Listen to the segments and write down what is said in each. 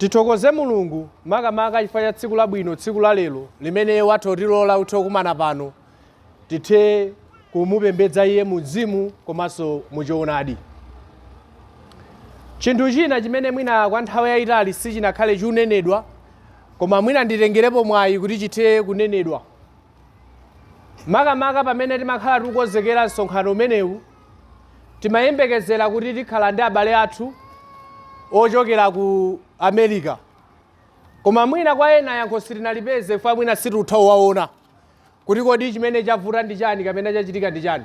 Tithokoze Mulungu makamaka chifukwa cha tsiku labwino, tsiku la lero limene watilola kuti tikumane pano, tithe kumupembedza Iye mu mzimu komanso mu choonadi. Chinthu china chimene mwina kwa nthawi yayitali sichinakhale chikunenedwa, koma mwina nditengerepo mwayi kuti chithe kunenedwa. Makamaka pamene timakhala tikukonzekera msonkhano umenewu, timayembekezera kuti tikhala ndi abale athu ochokera ku America. Koma mwina kwa ena yankho sitinalipeze chifukwa mwina sitikutha kuwaona kuti kodi chimene chavuta ndi chani kapena chachitika ndi chani.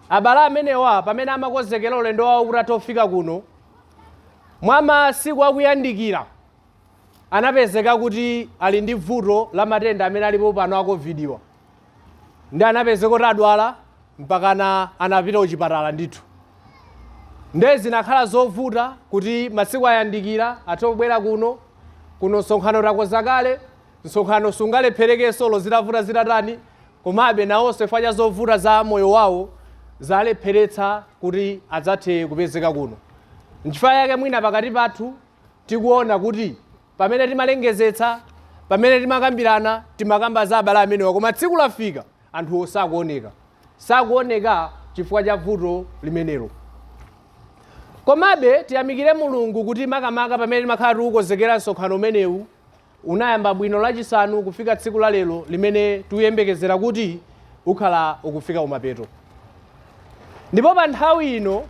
Abale amenewa pamene amakonzekera ulendo wawo kuti athe kufika kuno, mwa masiku akuyandikira anapezeka kuti ali ndi vuto la matenda amene alipo pano a Covid-wa. Ndi anapezeka kuti adwala mpakana anapita kuchipatala ndithu. Nde zinakhala zovuta kuti masiku ayandikira athe kubwera kuno. Kuno msonkhano takonza kale, msonkhano sungalepherekenso olo zitavuta zitatani, komabe nawonso chifukwa cha zovuta za moyo wawo zalepheretsa kuti adzathe kupezeka kuno. Nchifukwa chake mwina pakati pathu tikuona kuti pamene timalengezetsa, pamene timakambirana, timakamba za abale amenewa, koma tsiku lafika anthuwo sakuoneka. Sakuoneka chifukwa cha vuto limenelo. Komabe tiyamikire Mulungu kuti makamaka pamene timakhala tikukonzekera msonkhano umenewu, unayamba bwino Lachisanu kufika tsiku la lero limene tikuyembekezera kuti ukhala ukufika kumapeto. Ndipo pa nthawi ino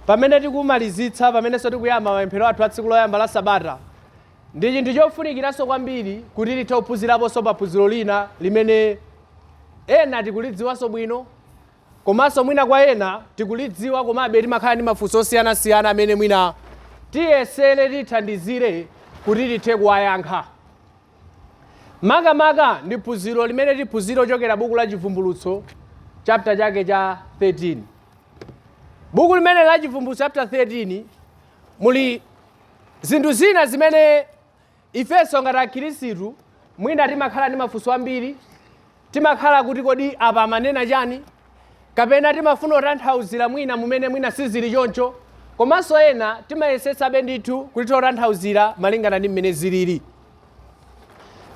pamene tikumalizitsa, pamenenso tikuyamba mapemphero athu a tsiku loyamba la sabata, ndi chinthu chofunikiranso kwambiri kuti tithe kuphunziraponso pa phunziro lina limene ena tikulidziwanso bwino, komanso mwina kwa ena tikulidziwa komabe timakhala ndi mafunso osiyanasiyana amene mwina tiyesere tithandizire kuti tithe kuwayankha. Makamaka ndi phunziro limene tiphunzire kuchokera buku la Chivumbulutso chapter chake cha 13. Buku limene la Chivumbulutso chapter 13 muli zinthu zina zimene ifenso ngati Akhristu mwina timakhala ndi mafunso ambiri, timakhala kuti kodi apa amanena chani, kapena timafuna kutanthauzira mwina mumene mwina sizili choncho, komanso ena timayesetsabe ndithu kuti totanthauzira malingana ndi mmene zilili.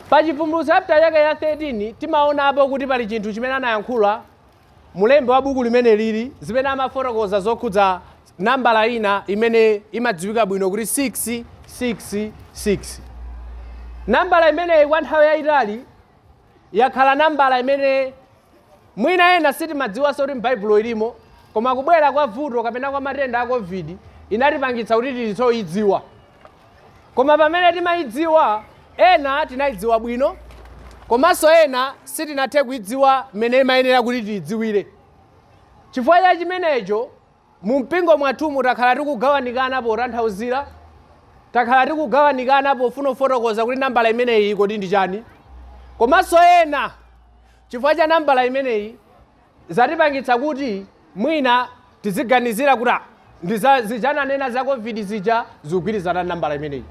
Pa Chivumbulutso chapter chake ya 13 timaonapo kuti pali chinthu chimene anayankhula mulembi wa buku limene lili, zimene amafotokoza zokhudza nambala ina imene imadziwika bwino kuti 666. Nambala imeneyi kwa nthawi yayitali yakhala nambala imene mwina ena sitimadziwanso kuti m'Baibulo ilimo, koma kubwera kwa vuto kapena kwa matenda a Covid inatipangitsa kuti tithe kuyidziwa. Koma pamene timayidziwa, ena tinayidziwa bwino, komanso ena sitinathe kuidziwa mmene imayenera kuti tiyidziwire. Chifukwa cha chimenecho, mu mpingo mwathumu takhala tikugawanikana potanthauzira, takhala tikugawanikana pofuna kufotokoza kuti nambala imeneyi kodi ndi chani. Komanso ena chifukwa cha nambala imeneyi zatipangitsa kuti mwina tiziganizira kuti ah, ndi zija ananena za Covid zija zikugwirizana ndi nambala imeneyi.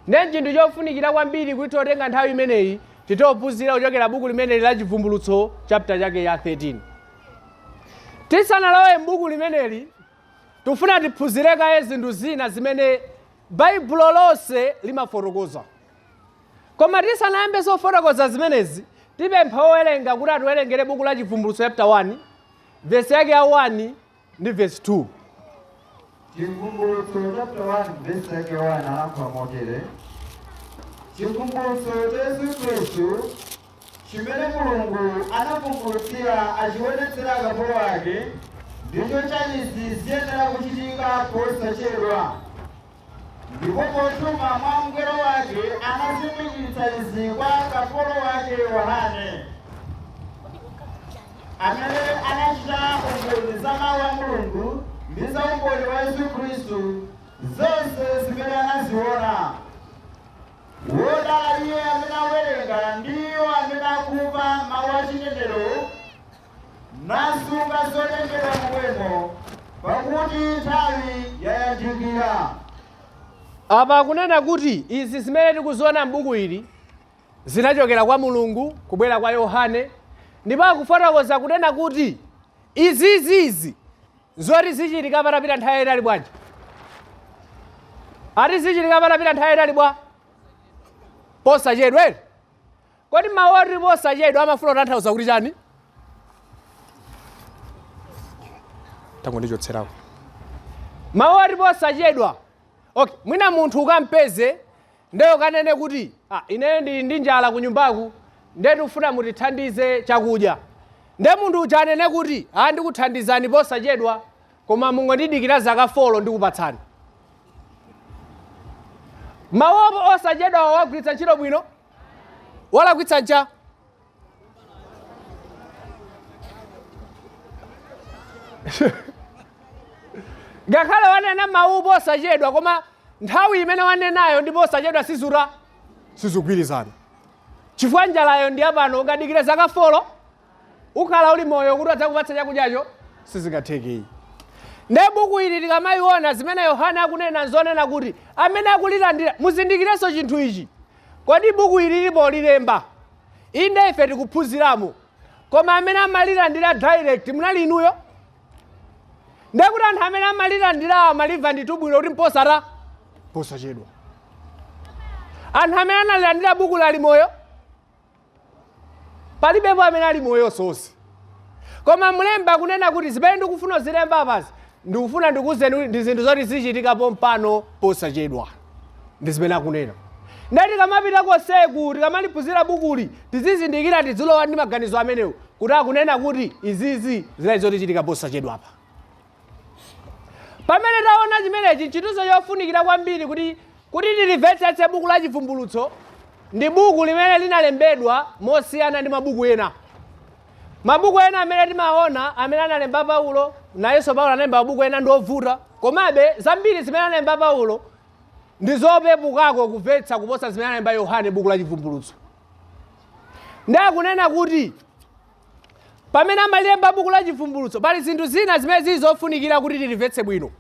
Ndiye chinthu chofunikira kwambiri kuti totenga nthawi imeneyi titophunzira kuchokera buku limeneli la Chivumbulutso chapter chake ya 13. Tisanalowe m'buku limeneli, tifuna tiphunzire kaye zinthu zina zimene Baibulo lonse limafotokoza. Koma tisanayambe zofotokoza zimenezi, tipempha owerenga kuti atiwerengere buku la Chivumbulutso chapter 1, vesi yake ya 1 ndi vesi 2. Chivumbulutso chapter 1 vesi yake 1 alankhula motere: Chivumbulutso cha Yesu Khristu chimene Mulungu anavumbulutsira achionetsera akapolo ake, ndicho cha izi ziyenera kuchitika posachedwa. Ndipo potuma mwa mngelo wake anazindikiritsa izi kwa kapolo wake Yohane, amene anachita umboni za mawu a Mulungu ndi za umboni wa Yesu Khristu, zonse zimene anaziona. Wodala iye amene awerenga ndi iwo amene akumva mawu a chinenero, nasunga zolembedwa momwemo, pakuti nthawi yayandikira. Apa akunena kuti izi zimene tikuziona m'buku ili zinachokera kwa Mulungu kubwera kwa Yohane, ndipo akufotokoza kunena kuti izizizi zoti zichitika patapita nthawi yayitali bwanji. Ati zichitika patapita nthawi yaitali bwa? Posachedwa eti? Kodi mawu oti posachedwa amafuna kutanthauza kuti chani? Tangondichotserako. Mawu oti posachedwa. Okay, mwina munthu ukampeze nde ukanene kuti ah, ineyo ndili ndi njala kunyumbaku nde tikufuna mutithandize chakudya. Nde munthu uja anene kuti ah, ndikuthandizani posachedwa koma mungondidikira zaka folo ndikupatsani. Mawu osachedwa wagwiritsa ntchito bwino? Walakwitsa ncha? Ngakhale wanena mawu posachedwa koma nthawi imene wanenayo ndi posachedwa sizura sizigwirizana. Chifukwa njalayo ndi yapano ungadikire zaka folo ukhala uli moyo kuti adzakupatsa chakudyacho sizingathekeyi. Nde buku ili tikamayiona zimene Yohane akunena nzonena kuti amene akulilandira muzindikirenso chinthu ichi. Kodi buku ilili polilemba inde ife tikuphunziramo koma amene amalilandira direct munali inuyo? Ndiye kuti anthu amene amalilandira amalimva ndithu bwino kuti mposata posachedwa. Anthu amene analilandira buku lali moyo palibepo amene ali moyo sonse. Koma mlembi akunena kuti zimene ndikufuna kuzilemba apazi ndikufuna ndikuwuzeni kuti ndi zinthu zoti zichitika pompano posachedwa. Ndi zimene akunena. Ndiye tikamapita konseku tikamaliphunzira bukuli tizizindikira tizilowa ndi maganizo amenewo kuti akunena kuti izizi zinali zoti zichitika posachedwapa. Pamene taona chimenechi nchinthuso chofunikira kwambiri kuti kuti tilimvetsetse buku la Chivumbulutso ndi buku limene linalembedwa mosiyana ndi mabuku ena. Mabuku ena amene timaona amene analemba Paulo, nayenso Paulo analemba mabuku ena ndi ovuta, komabe zambiri zimene analemba Paulo ndi zopepukako kumvetsa kuposa zimene analemba Yohane buku la Chivumbulutso. Ndiye akunena kuti pamene amalemba buku la Chivumbulutso pali zinthu zina zimene zili zofunikira kuti tilimvetse bwino.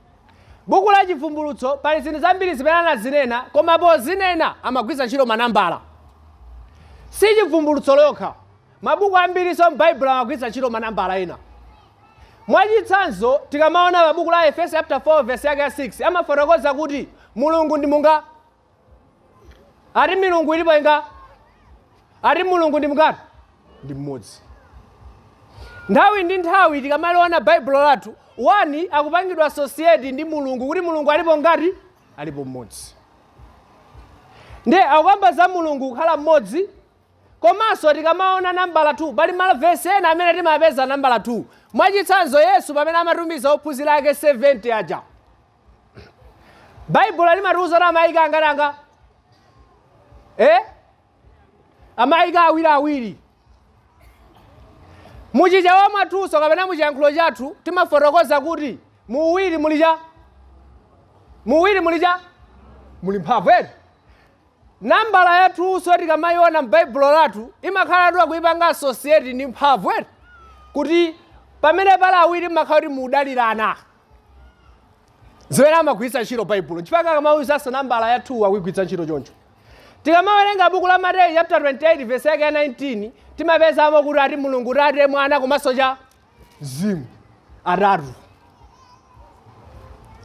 Buku la Chivumbulutso pali zinthu zambiri zimene anazinena koma pozinena amagwiritsa ntchito manambala. Si Chivumbulutso lokha, mabuku ambirinso m'Baibulo amagwiritsa ntchito manambala ena. Mwachitsanzo, tikamaona pa buku la Efeso chapter 4 verse yake ya 6 amafotokoza kuti Mulungu ndi munga ati milungu ilipo inga ati Mulungu ndi mngati ndi mmodzi. Nthawi ndi nthawi tikamaliona Baibulo lathu, 1 akupangidwa associate ndi Mulungu kuti Mulungu alipo ngati alipo mmodzi. Ndiye akukamba za Mulungu kukhala mmodzi. Komanso tikamaona nambala 2, pali mavesi ena amene timapeza nambala 2. Mwachitsanzo, Yesu pamene amatumiza ophunzira ake 70 aja, Baibulo limatiuza kuti amayika angati anga? Eh? Amayika awiriawiri. Muchichewa mwathunso kapena muchiyankhulo chathu timafotokoza kuti muwiri muli cha? Muwiri muli cha? Muli mphamvu eti? Nambala ya 2 so tikamayiona m'Baibulo lathu imakhala akuipanga associate ndi mphamvu eti? Kuti pamene pali awiri mmakhala kuti mudalirana. Zimene amagwiritsa ntchito Baibulo. Chifukwa akamauzanso nambala ya 2 akuigwiritsa ntchito choncho. Tikamawerenga buku la Mateyu chapter 28 verse yake ya 19 timapezamo kuti ati Mulungu Tate, Mwana komanso cha Mzimu. Atatu.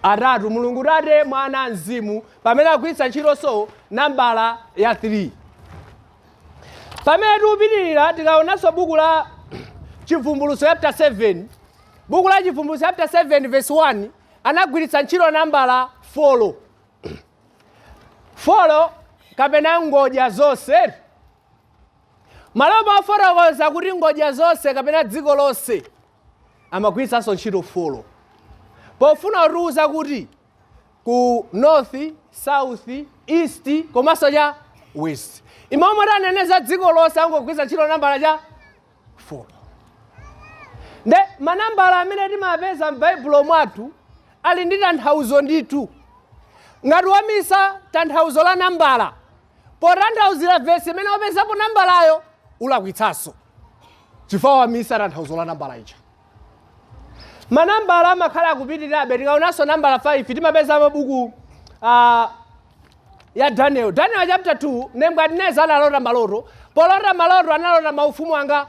Atatu, Mulungu Tate, Mwana, Mzimu, pamene agwiritsa ntchitonso nambala ya 3. Pamene tikupitirira tikaonanso buku la Chivumbulutso chapter 7, buku la Chivumbulutso chapter 7 verse 1 anagwiritsa ntchito nambala 4. 4 kapena ngodya zonse. Malo mofotokoza kuti ngodya zonse kapena dziko lonse amagwiritsanso ntchito folo pofuna kutiuza kuti ku north, south, east komanso cha west. Imomwe tanene za dziko lonse angogwiritsa ntchito nambala cha folo. Nde manambala amene timapeza m'Baibulo mwathu ali ndi tanthauzo ndithu. Ngati wamisa tanthauzo la nambala potanthauzira vesi imene wapezapo nambalayo ulakwitsanso chifukwa wamisa tanthauzo la nambala ija. Manambala amakhala akupitirirabe. Tikaonanso nambala 5 timapeza mabuku ya Daniel. Daniel chapter 2 Nebukadineza analota maloto. Polota maloto analota maufumu anga.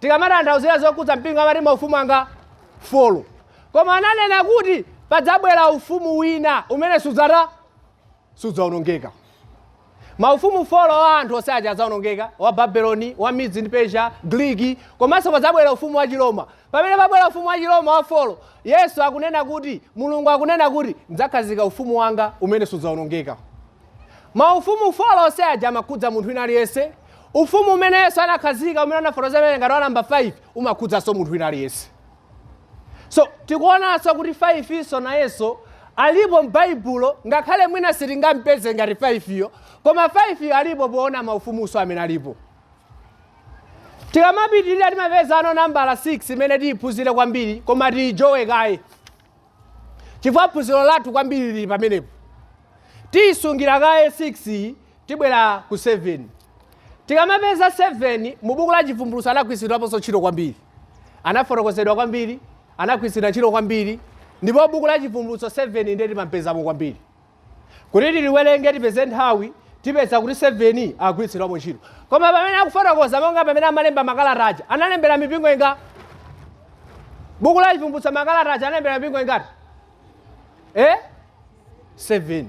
Tikamatanthauzira zokhudza mpingo amati maufumu anga folo. Koma ananena kuti padzabwera ufumu wina umene sudzata. sudzaonongeka. Maufumu folo a anthu onse aja adzaonongeka, wa Babeloni, wa Medes ndi Persia, Greek, komanso padzabwera ufumu wa Chiroma. Pamene pabwera ufumu wa Chiroma wa folo, Yesu akunena kuti, Mulungu akunena kuti, ndidzakhazika ufumu wanga umene sudzaonongeka. Maufumu folo onse aja amakhudza munthu wina aliyense. Ufumu umene Yesu anakhazika, umene anafotokoza pamene ngati wa namba 5, umakhudzanso munthu wina aliyense. So tikuonanso kuti 5 iso nayenso alipo m'Baibulo, ngakhale mwina sitingampeze ngati 5 iyo, koma 5 iyo alipo poona maufumuso amene alipo. Tikamapitirira timapeza ano nambala 6 imene tiyiphunzire kwambiri, koma tiyijowe kaye chifukwa phunziro lathu kwambiri lili pamenepo. Tiyisungira kaye 6 iyi, tibwera ku 7. Tikamapeza 7 mu buku la Chivumbulutso, anagwiritsidwaponso ntchito kwambiri, anafotokozedwa kwambiri, anagwiritsidwa ntchito kwambiri, ndipo buku la Chivumbulutso 7 ndiye timampezamo kwambiri. Kuti tiliwerenge, tipeze nthawi, tipeza kuti 7 agwiritsidwamo ntchito. Koma pamene akufotokoza, monga pamene amalemba makalata aja, analembera mipingo inga? Buku la Chivumbulutso, makalata aja analembera mipingo ingati? 7.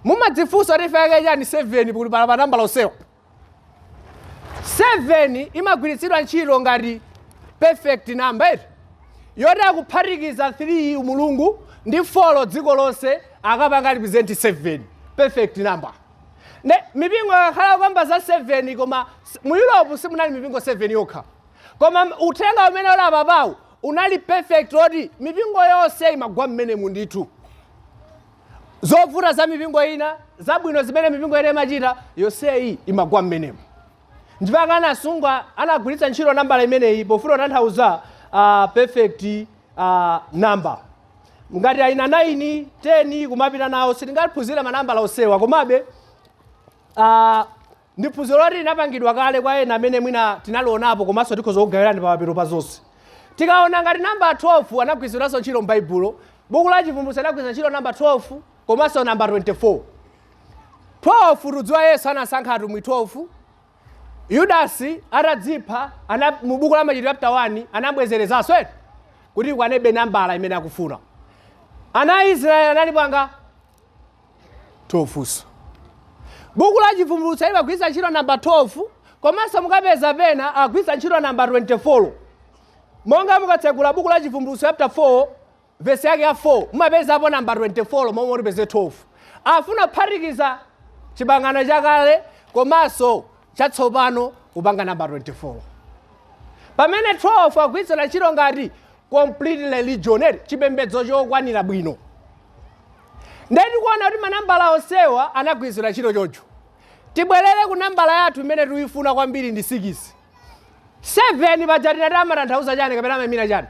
Mumadzifunsa kuti ifeke chani 7 kuti pala pa nambala onsewa? 7 imagwiritsidwa ntchito ngati perfect number iti yoti akuphatikiza 3 umulungu ndi 4 dziko lonse, akapanga represent 7, perfect number. Ne mipingo ikakhala kukamba za 7, koma mu Europe simunali mipingo 7 yokha, koma uthenga umene uli apapawu unali perfect, oti mipingo yonse imagwa mmenemu ndithu. Zovuta za mipingo ina, zabwino zimene mipingo ina imachita, yonseyi imagwa mmenemu. Ndipaka anasunga, anagwiritsa ntchito nambala imeneyi pofuna kutanthauza perfect number. Ngati ayina 9, 10 kumapita nawo, sitingaphunzire manambala onsewa, komabe ndi phunziro loti linapangidwa kale kwa ena amene mwina tinalionapo, komanso tikhoza kugawirani pamapeto pa zonse. Tikaona ngati namba 12 anagwiritsidwanso ntchito m'Baibulo, buku la Chivumbulutso anagwiritsa ntchito namba 12 komanso namba 24. 12 tudziwa Yesu anasankha atumwi 12. Yudasi atadzipha mu buku la Machitidwe chapter 1 anabwezerezanso eti kuti ikwanebe nambala imene akufuna. Ana a Israeli analipo anga? 12. Buku la Chivumbulutso limagwiritsa ntchito namba 12, komanso mukapeza pena agwiritsa ntchito namba 24. Monga mukatsegula buku la Chivumbulutso chapter 4, vesi yake ya 4, mumapezapo namba 24 momwe mutipeze 12. Afuna kuphatikiza chipangano chakale komanso chatsopano kupanga namba 24, pamene 12 agwiritsa ntchito ngati complete religion, eti chipembedzo chokwanira bwino. Ndiye tikuona kuti manambala onsewa anagwiritsidwa ntchito choncho. Tibwerere ku nambala yathu imene tikuyifuna kwambiri, ndi 6. 7 paja tinati amatanthauza chani kapena amayimira chani?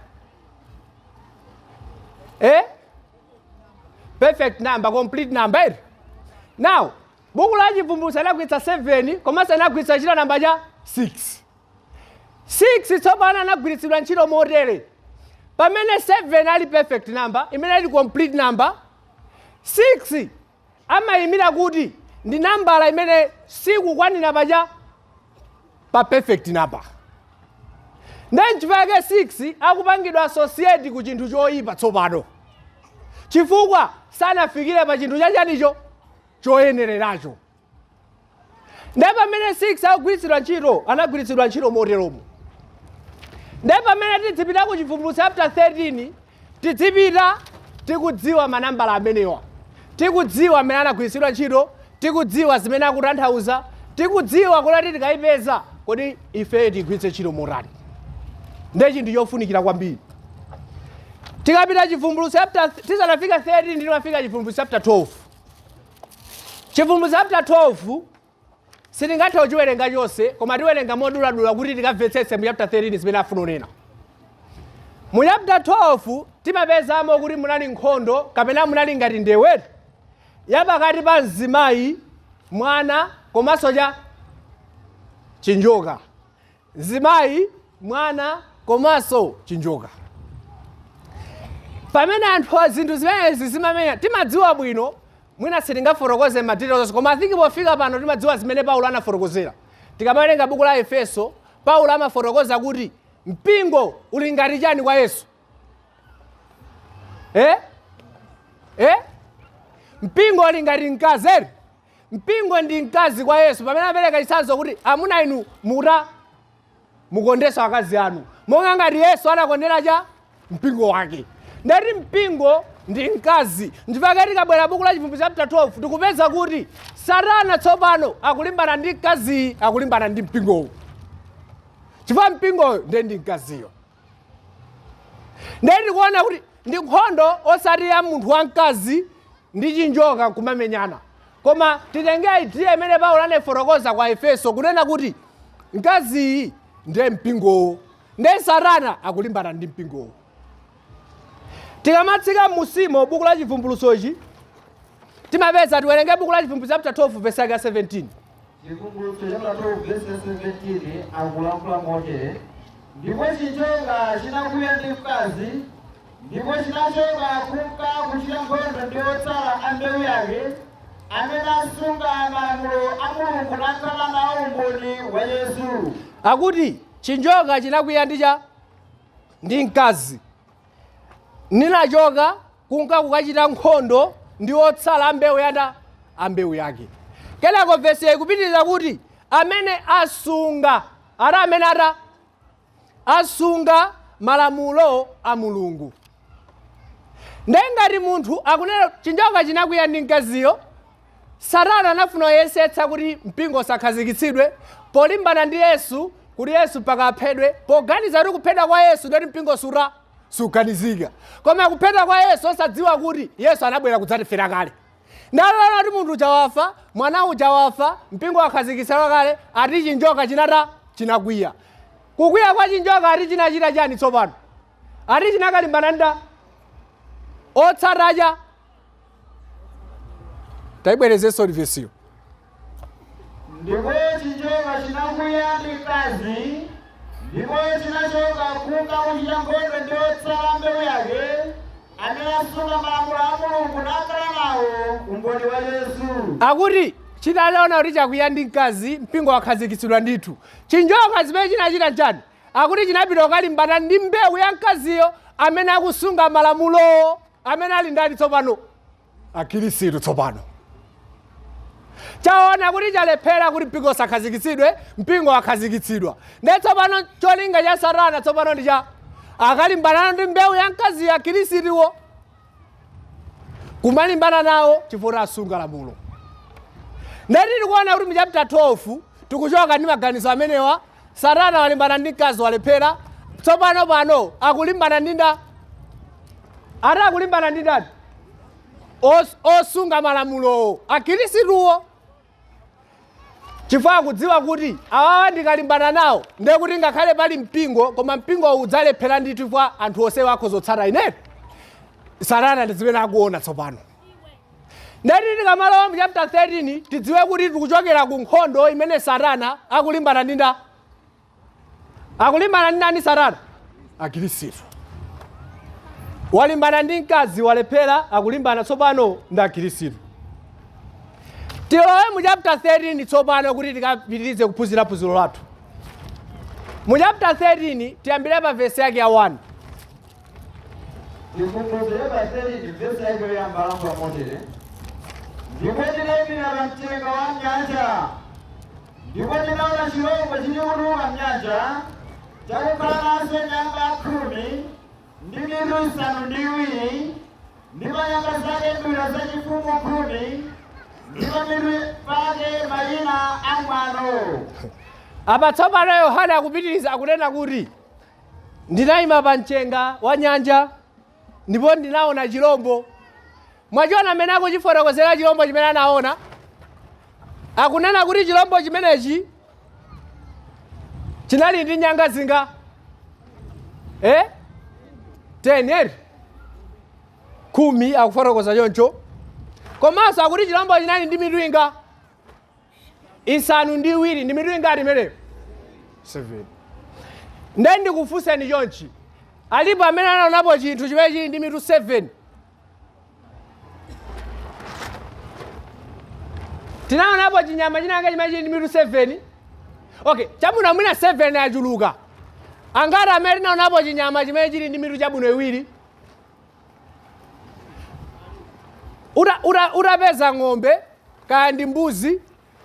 Perfect number, complete number eti. Now buku la Chivumbulutso anagwiritsa 7 komanso anagwiritsa ntchito namba cha 6. 6 tsopano anagwiritsidwa ntchito motere: pamene 7 ali perfect number imene ali complete number, 6 amayimira kuti ndi nambala imene sikukwanira pacha pa perfect number. Then nchifukwa 6 akupangidwa associate ku chinthu choyipa tsopano, chifukwa sanafikire pa chinthu chachanicho choyenereracho. Ndiye pamene 6 akugwiritsidwa ntchito, anagwiritsidwa ntchito moteromo. Ndiye pamene tidzipita ku Chivumbulutso chapter 13, tidzipita tikudziwa manambala amenewa, tikudziwa amene anagwiritsidwa ntchito, tikudziwa zimene akutanthauza, tikudziwa kuti tikayipeza kodi ife tigwiritse ntchito motani. Ndiye chinthu chofunikira kwambiri. Tikapita Chivumbulutso chapter, tisanafika 13, timafika Chivumbulutso chapter 12. Chivumbulutso chapter 12 sitingathe kuchiwerenga chonse, koma tiwerenga moduladula kuti tikamvetsetse mu chapter 13 zimene afuna kunena. Mu chapter 12 timapezamo kuti munali nkhondo kapena munali ngati ndewetu yapakati pa mzimayi, mwana komanso cha chinjoka. Mzimayi, mwana komanso chinjoka. Pamene anthu zinthu zimenezi zimamenya, timadziwa bwino, mwina sitingafotokoze ma details onse, koma I think pofika pano timadziwa zimene Paulo anafotokozera. Tikamawerenga buku la Efeso, Paulo amafotokoza kuti mpingo uli ngati chani kwa Yesu? Eh? Eh? Mpingo uli ngati mkazi eri. Mpingo ndi mkazi kwa Yesu, pamene apereka chitsanzo kuti amuna inu muta mukondenso akazi anu monga ngati Yesu anakondera cha mpingo wake. Ndati mpingo ndi mkazi. Ndipake tikabwera buku la Chivumbulutso chapter 12, tikupeza kuti Satana tsopano akulimbana ndi mkaziyi, akulimbana ndi mpingowu, chifukwa mpingoyo ndiye ndi mkaziyo. Ndiye tikuona kuti ndi nkhondo osati ya munthu wamkazi ndi chinjoka nkumamenyana, koma titenge idea imene Paulo anayifotokoza kwa Efeso, kunena kuti mkaziyi ndiye mpingowo, ndiye Satana akulimbana ndi mpingowo. Tikamatsika musimo buku la Chivumbulutsochi timapeza, tiwerenge buku la Chivumbulutso chapter 12 verse yake ya 17. Chivumbulutso chapter 12 verse 17 akulankhula motere: "Ndipo chinjoka chinakwiya ndi mkazi, ndipo chinachoka kunka kuchita nkhondo ndi otsala a mbewu yake, amene asunga malamulo a Mulungu nakhala nawo umboni wa Yesu." Akuti chinjoka chinakwiya ndi cha ndi mkazi, ninachoka kunka kukachita nkhondo ndi otsala a mbewu yanda a mbewu yake. Kenako vesi ikupitiriza kuti amene asunga ata amene ata asunga malamulo a Mulungu. Ndiye ngati munthu akunena chinjoka chinakwiya ndi mkaziyo, Satana anafuna kuyesetsa kuti mpingo usakhazikitsidwe polimbana ndi Yesu, kuti Yesu mpaka aphedwe, poganiza kuti kuphedwa kwa Yesu ndoti mpingo sura suganizika. Koma kuphedwa kwa Yesu, osadziwa kuti Yesu anabwera kudzatifera kale. Ndalona kuti munthu uja wafa, mwana uja wafa, mpingo wakhazikitsidwa kale. Ati chinjoka chinata chinakwiya. Kukwiya kwa chinjoka, ati chinachita chani tsopano? Ati chinakalimbana nda otsatacha. Tayibwerezenso vesiyo. "Ndipo chinjoka chinakwiya ndi mkazi, ndipo chinachoka kunka kuchita nkhondo ndi otsala mbewu yake, amene asunga malamulo a Mulungu nakhala nawo umboni wa Yesu." Akuti chitaliona kuti chakwiya ndi mkazi, mpingo wakhazikitsidwa ndithu, chinjoka zimene chinachita nchani? Akuti chinapita kukalimbana ndi mbewu ya mkaziyo, amene akusunga malamulowo, amene ali ndani tsopano? Akhristu. Tsopano chaona kuti chalephera kuti mpingo usakhazikitsidwe, mpingo wakhazikitsidwa. Ndiye tsopano cholinga cha Satana tsopano ndi cha akalimbana ndi mbewu ya mkaziyo, akhristuwo, kumalimbana nawo chifukwa asunga lamulo. Ndati tikuona kuti mu chapter 12 tikuchoka ndi maganizo amenewa. Satana walimbana ndi mkazi, walephera. Tsopano pano akulimbana ndi nda ati akulimbana ndi ndani? Osunga malamulowo, akhristuwo, chifukwa akudziwa kuti awawa ndikalimbana nawo, ndiye kuti ngakhale pali mpingo, koma mpingo udzalephera ndithu, chifukwa anthu onsewa akhozotsata ineyo. Satana ndi zimene akuona tsopano. Ndati tikamalowa mu chapter 13, tidziwe kuti tikuchokera ku nkhondo imene Satana akulimbana ndi nda akulimbana ndi ndani? Satana, akhristu. Walimbana ndi mkazi, walephera, akulimbana tsopano ndi akhristu. Tilowe mu chapter 13 tsopano kuti tikapitirize kuphunzira phunziro lathu. Mu chapter 13 tiyambire pa vesi yake ya 1. Chivumbulutso chapter 13 vesi yake yoyamba alankhula motere: "Ndipo ndinayimira pa mchenga wa nyanja, ndipo ndinaona chirombo chili kutuluka mnyanja, chakukhala nazo nyanga 10 ndi mitu 7, ndi pa nyanga zake nduwira zachifumu 10, ndi pa mitu pake mayina amwano." Apa tsopano Yohane akupitiriza, akunena kuti ndinayima pa mchenga wa nyanja ndipo ndinaona chirombo. Mwachiona amene akuchifotokozera chirombo chimene anaona? Akunena kuti chirombo chimenechi chinali ndi nyanga zinga? Eh? 10 eri, 10, akufotokoza choncho. Komanso akuti chirombo chinali ndi mitu inga? 7. Ndi mitu ingati imeneyo? 7. Ndiye ndikufunseni chonchi: alipo amene anaonapo chinthu chimene chili ndi mitu 7? Tinaonapo chinyama chinake chimene chili ndi mitu 7? Okay, chabwino, mwina 7 achuluka. Angati amene tinaonapo chinyama chimene chili ndi mitu, chabwino, iwiri? Utapeza ng'ombe kaya ndi mbuzi,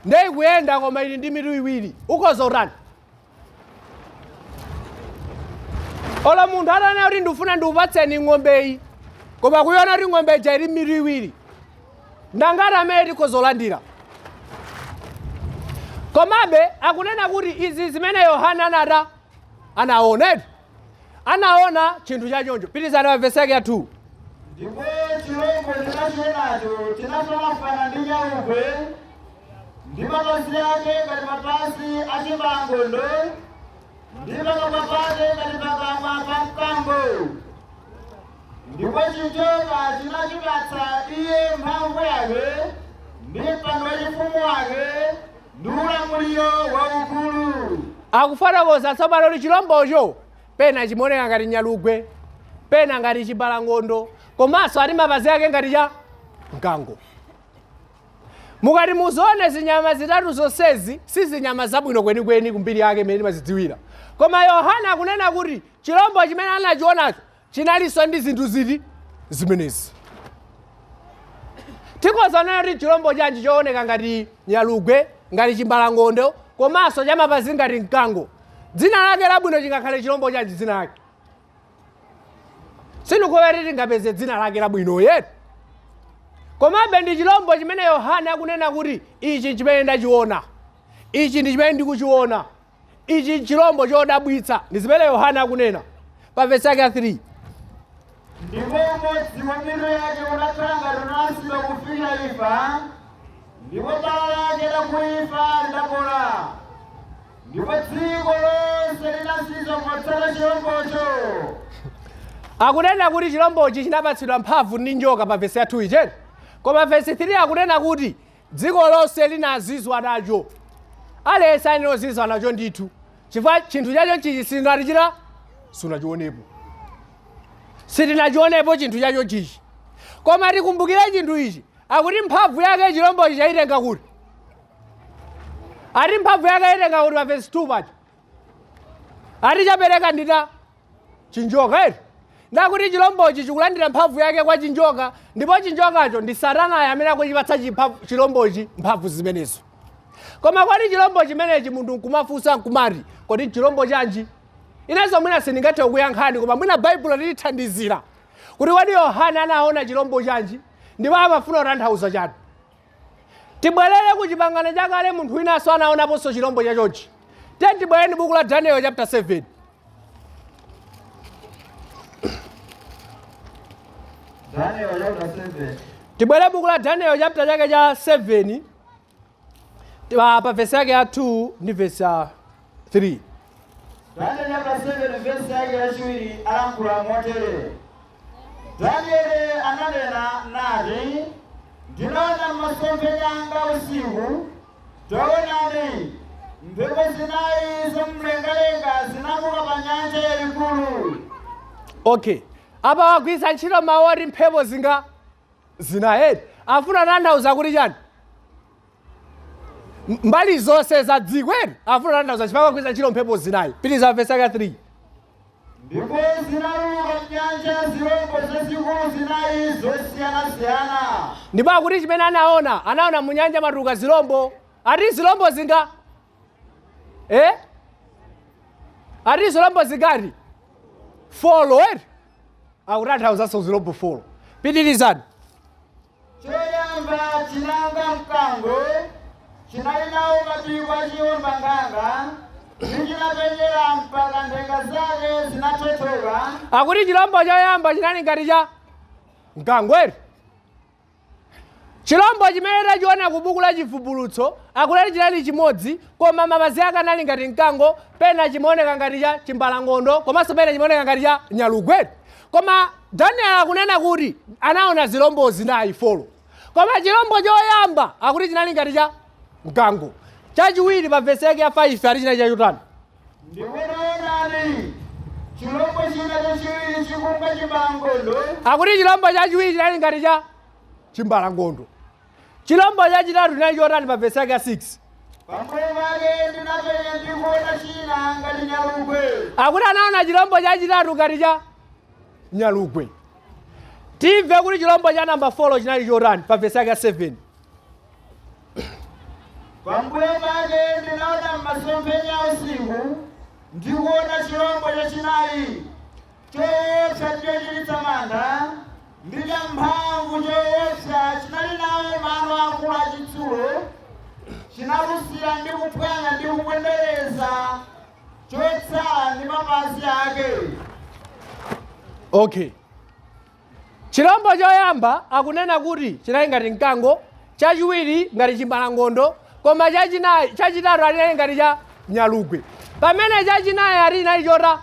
ndiye ikuyenda koma ili ndi mitu iwiri, ukhoza utani? Olo munthu atanena kuti ndifuna ndikupatseni ng'ombeyi, koma kuiona kuti ng'ombe ija ili mitu iwiri, ndangati amene tikhoza kulandira? Komabe akunena kuti izi zimene Yohane anata anaona eti anaona chinthu chachoncho. Pitizani pa vesi yake ya 2. Ndipo chilombo ndinachionacho chinafanafana ndi nyalugwe, ndi mapazi ake ngati mapazi a chimbalangondo, ndi pakamwa pake ngati pakamwa pa mkango. Ndipo chinjoka chinachipatsa iye mphamvu yake, ndi mpando wachifumu wake, ndi ulamuliro waukulu. Akufotokoza tsopano kuti chilombocho pena chimaoneka ngati nyalugwe, pena ngati chimbalangondo, komanso ati mapazi ake ngati cha mkango. Mukati muzione zinyama zitatu zonsezi, si zinyama zabwino kwenikweni kumbiri yake imene timazidziwira. Koma Yohane akunena kuti chilombo chimene anachionacho chinalinso ndi zinthu ziti zimenezi. Tikhoza kunena kuti chilombo chanji chooneka ngati nyalugwe, ngati chimbalangondo, komanso cha mapazi ngati mkango? Dzina lake labwino chingakhale chilombo chanji dzina lake? Sindikukhulupirira kuti tingapeze dzina lake labwino yeti. Komabe ndi chilombo chimene Yohane akunena kuti ichi chimene ndachiona, ichi ndi chimene ndikuchiona, ichi nchilombo chodabwitsa. Ndi zimene Yohane akunena pa vesi yake ya 3. Ndipo umodzi wa mitu yake unakhala ngati unalasidwa kufikira imfa, ndipo bala lake la kuimfa lidapola. Ndipo dziko lonse linazizwa potsata chilombocho. Akunena kuti chilombochi chinapatsidwa mphamvu ndi njoka pa vesi ya 2 ija. Koma vesi 3 akunena kuti dziko lonse linazizwa nacho. Aliyense ayenera kuzizwa nacho ndithu, chifukwa chinthu chacho chichi sitinatichita sunachionepo, sitinachionepo chinthu chacho chichi. Koma tikumbukire chinthu ichi, akuti mphamvu yake chilombochi chayitenga kuti? Ati mphamvu yake ayitenga kuti pa vesi 2 paja? Ati chapereka ndita chinjoka eti. Ndakuti chilombochi chikulandira mphamvu yake kwa chinjoka, ndipo chinjokacho ndi Satanayo amene akuchipatsa chilombochi mphamvu zimenezo. Koma kodi chilombo chimenechi munthu nkumafunsa nkumati, kodi nchilombo chanji? Inenso mwina sindingathe kukuyankhani, koma mwina Baibulo lilithandizira kuti kodi Yohane anaona chilombo chanji ndipo amafuna kutanthauza chani. Tibwerere ku Chipangano Chakale, munthu winanso anaonaponso chilombo chachonchi. Tiye tibwerere buku la Daniel chapter 7. Daniel chapter 7. Tibwere buku la Daniel chapter chake cha 7, pa verse yake ya 2 ndi verse ya 3. Daniel chapter 7 verse yake yachiwiri alankhula motere: Danieli ananena nati, "Ndinaona m'masomphenya anga usiku, taonani, mphepo zinayi zamumlengalenga zinamuka pa nyanja yayikulu." Okay, apa wagwiritsa ntchito mawu oti mphepo zinga zinayi eti. Afuna kutanthauza kuti chani? Mbali zonse za dziko eti, afuna kutanthauza chifukwa wagwiritsa ntchito mphepo zinayi. Pitiriza verse yake ya 3. Ndipo zinatuluka m'nyanja zirombo zazikulu zinayi zosiyanasiyana. Ndipo akuti chimene anaona, anaona mu nyanja matuluka zirombo. Ati zirombo zinga? Eh? Ati zirombo zingati? Four eti. Akutanthauzanso zirombo four. Pitirizani. Choyamba chinanga mkango, chinali nawo mapiko a chiwombankhanga, ndi chinapenyera mpaka nthenga zake zinathothoka. Akuti chilombo choyamba chinali ngati cha mkango eti. Chilombo chimene tachiona ku buku la Chivumbulutso akuti chinali chimodzi, koma mapazi ake anali ngati mkango, pena chimaoneka ngati cha chimbalangondo, komanso pena chimaoneka ngati cha nyalugwe. Koma Daniel akunena kuti anaona zilombo zinayi, four. Koma chilombo choyamba akuti chinali ngati cha mkango. Chachiwiri pa vesi yake ya 5 ati chinali chachotani? Ndipo taonani, chilombo china chachiwiri chikunga chimbalangondo. Akuti chilombo chachiwiri chinali ngati cha chimbalangondo. Chilombo chachitatu chinali chotani pa vesi yake ya 6? Pambuyo pake ndinapenya ndi kuona china ngati nyalugwe. Akuti anaona chilombo chachitatu ngati cha nyalugwe. Timve kuti chilombo cha namba 4 chinali chotani pa vesi yake ya 7. Pambuyo pake ndinaona m'masomphenya a usiku, ndi kuona chilombo chachinayi, choopsa ndi chochititsa mantha, ndi champhamvu choopsa, chinali nawo mano akulu achitsulo, chinalusira ndi kuphwanya ndi kupondereza chotsala ndi mapazi ake. Okay, chilombo choyamba akunena kuti chinali ngati mkango, chachiwiri ngati chimbalangondo, koma chachinayi, chachitatu alinali ngati cha nyalugwe, pamene chachinayi ali inali chota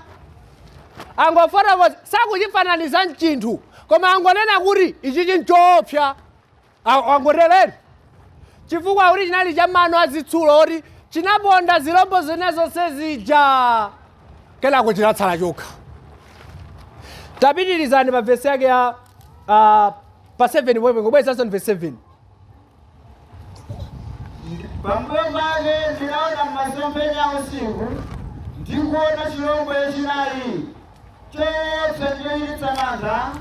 angofotokoza, sakuchifananiza mchinthu, koma angonena kuti ichi chinchoopsa. Angoterere chifukwa kuti chinali cha mano azitsulo, oti chinaponda zilombo zina zonse zija, kenako chinatsala chokha. Tapitirizani pa vesi yake ya pa 7 pomwe, ngobwezanso ni vesi 7. Pambuyo pake ndinaona m'masomphenya a usiku, ndi kuona chilombo chachinayi, choopsa ndi chochititsa mantha,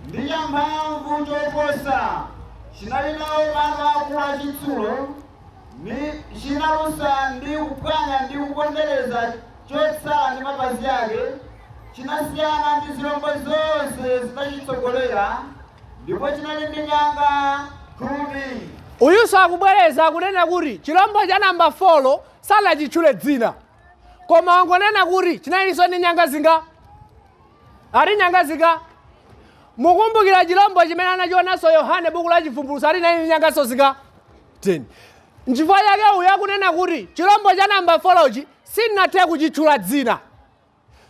ndi champhamvu choposa, chinali nawo mano akulu achitsulo, ni chinalusa ndi kuphwanya ndi kupondereza chotsala ndi mapazi ake, chinasiyana ndi zilombo zonse zinachitsogolera, ndipo chinali ndi nyanga 10. Uyunso akubwereza, akunena kuti chilombo cha namba 4 sanachitchule dzina, koma angonena kuti chinalinso ndi nyanga zinga, ali nyanga zinga. Mukumbukira chilombo chimene anachionanso Yohane, buku la Chivumbulutso, ali nali nyanganso zinga? 10. Nchifukwa chake uyu akunena kuti chilombo cha namba 4 chi sinathe kuchitchula dzina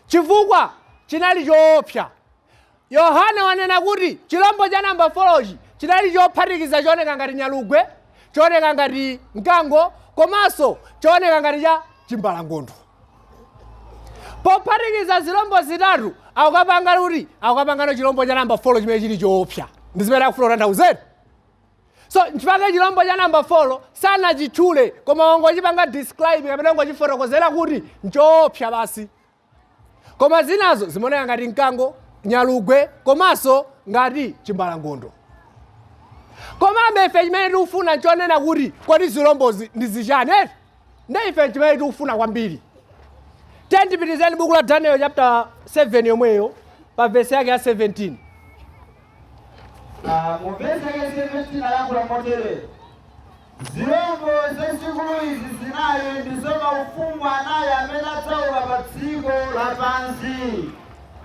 chifukwa chinali choopsa. Yohane wanena kuti chilombo cha namba 4 chi chinali chophatikiza, chooneka ngati nyalugwe, chooneka ngati mkango, komanso chooneka ngati cha chimbalangondo. Pophatikiza zilombo zitatu akukapanga kuti akukapangano chilombo cha namba 4 chimene chili choopsa, ndi zimene akufuna kutanthauzera. So nchifukwa chilombo cha namba 4 sanachitchule, koma wangochipanga describe kapena wangochifotokozera kuti nchoopsa basi, koma zinazo zimaoneka ngati mkango, nyalugwe komanso ngati chimbalangondo. Komabe ife chimene tikufuna nchonena kuti kodi zilombozi ndi zichani eti? Ndi ife chimene tikufuna kwambiri. Tendipitizeni buku la Daniel chapter 7 yomweyo, pa vesi yake ya 17. Mu vesi yake 17 alankhula motere: "Zilombo zazikulu izi zinayi ndizo maufumu anayi amene adzauka pa dziko lapansi."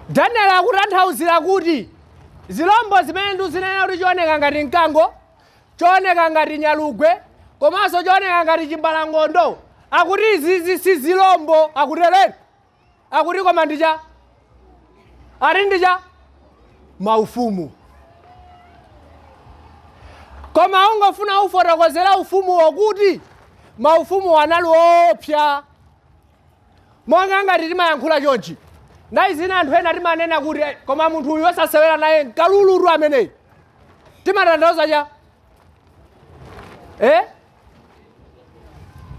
Daniel akutanthauzira kuti zilombo zimene ndikuzinena kuti chooneka ngati mkango, chooneka ngati nyalugwe, komanso chooneka ngati chimbalangondo, akuti izizi si zilombo, akuterere akuti koma ndicha ati ndicha maufumu. Koma ungofuna ufotokozera ufumuwo kuti maufumu anali woopsa, monga ngati timayankhula chonchi, ndayi zina anthu ena timanena kuti, "Eh, koma munthu uyu osasewera naye, nkalulutu ameneyi." Timatanthauza cha eh?